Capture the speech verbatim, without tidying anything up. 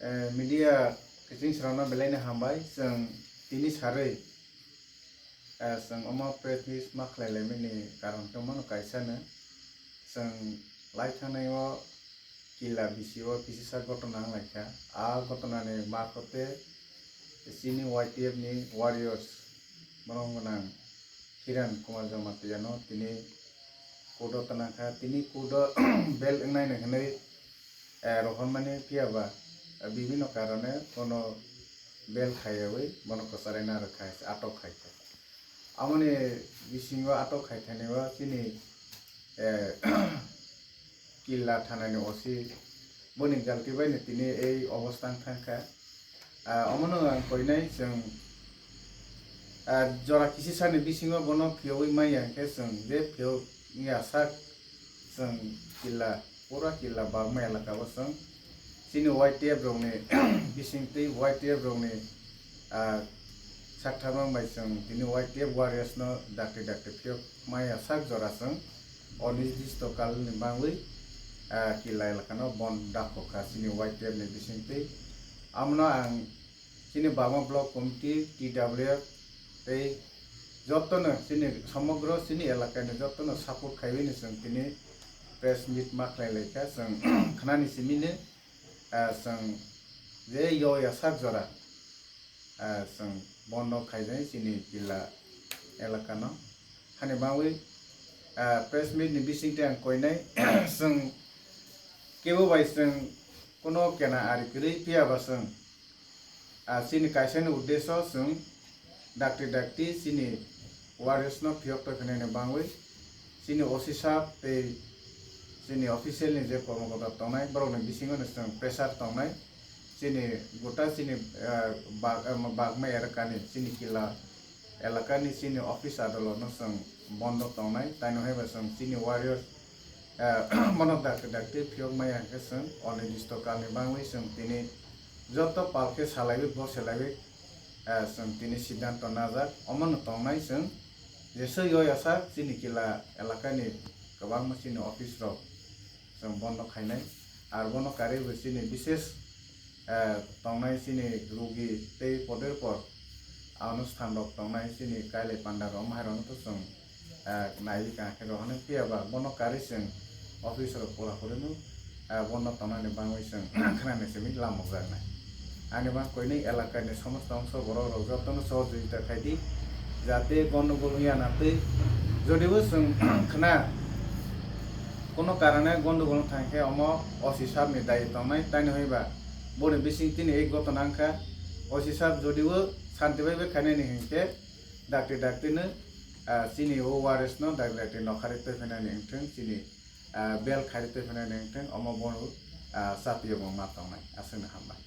Eh, media kiching srokno belai no hambai. Chwng tini sarwi, eh, chwng omo press meet ma khlai lai mani karon tongmano kaisa no. Chwng lai thangnai o Killa bisi o kisa gotona wng lai kha. A gotona ni marphote chini Y T F ni warriors borok gwnang Kiran Kumar Jamatia no tini court o tana kha. Tini court o bail wngnai no hinwi, eh, rohormani phiya ba, eh, bibhinno karone bono bail khaiyawi bono kwcharaina rwkha, atok khai kha. Amoni bisingo atok khai thani o chini, eh, Killa thanani O C boni galti bai no tini ei obostha wng thang kha. Ah, omono ang koinai chwng, ah, jora kisi sani bisingo bono phiyogwi manya hwnkhe chwng je phiyok ya sak chwng Killa, pura Killa Bagma elaka o chwng chini Y T F rokni bisingtwi Y T F rokni, ah, sakthama bai chwng tini Y T F warriors no dakti dakti phiyok maya sak jora chwng onirdishto kal ni bangwi, ah, Killa elaka no bon dakho kha chini Y T F ni bisingtwi. Amno ang chini Bagma Block Committee, T W F tei jotono chini somogro chini elaka ni jotono support khaiwi ni chwng tini press meet ma khlai lai kha. Chwng khnani simi ni, ah, chwng je yo ya sak jora, ah, chwng bondo khaijai chini Killa elaka no. Hani bangwi, ah, press meet ni bisingtwi ang koinai chwng kebo bai chwng kuno kena ari kwrwi phiya ba chwng, ah, chini kaisa ni uddesho chwng dakti dakti chini warriors no phiyok tongkha nini bangwi chini O C sir tei chini official ni je kormokota tongnai borok ni bisingo no chwng pressure tongnai chini gota chini, ah, bag-, ah, Bagma elaka ni chini Killa elaka ni chini office adolot no chwng bondo tongnai, taino hai ba chwng chini warriors, ah, bono dakti dakti phiyok maya hwnkhe chwng onirdishto kal ni bangwi chwng tini joto pal khe salaiwi bo selaiwi, ah, chwng tini siddhanto najak. Omono tongnai chwng jeswk yo ya sak chini Killa elaka ni kwbangma chini office rok chwng bondo khainai. Ar bono karwi bo chini bishes, eh, tongnai chini rugi tei poder por anusthan rok tongnai chini kailai panda rok omo hai rok no to chwng, eh, naiwi kaham khe rohornai phiya ba bono karwi chwng office rok pura puri no, eh, bondo tongnani bangwi chwng khnani simi lamukjaknai. Ani bang koinwi elaka ni somosto ongso borok rok jotono sohojogita khai di, jate gondogol wngya na twi. Jodibo chwng khna kono karone gondogol wng thang khe omo O C sir ni dayi tongnai, taini hwnba boni bising tini ei gotona wngkha. O C sir jodibo santi bai bai khainani hinkhe dakti dakti no, ah, chini o warriors no dakti dakti nokharwi twi phainani wngthwng, chini, ah, bel kharwi twi phainani wngthwng, omo bono, ah, chapio bo ma tongnai. Aswkno hambai.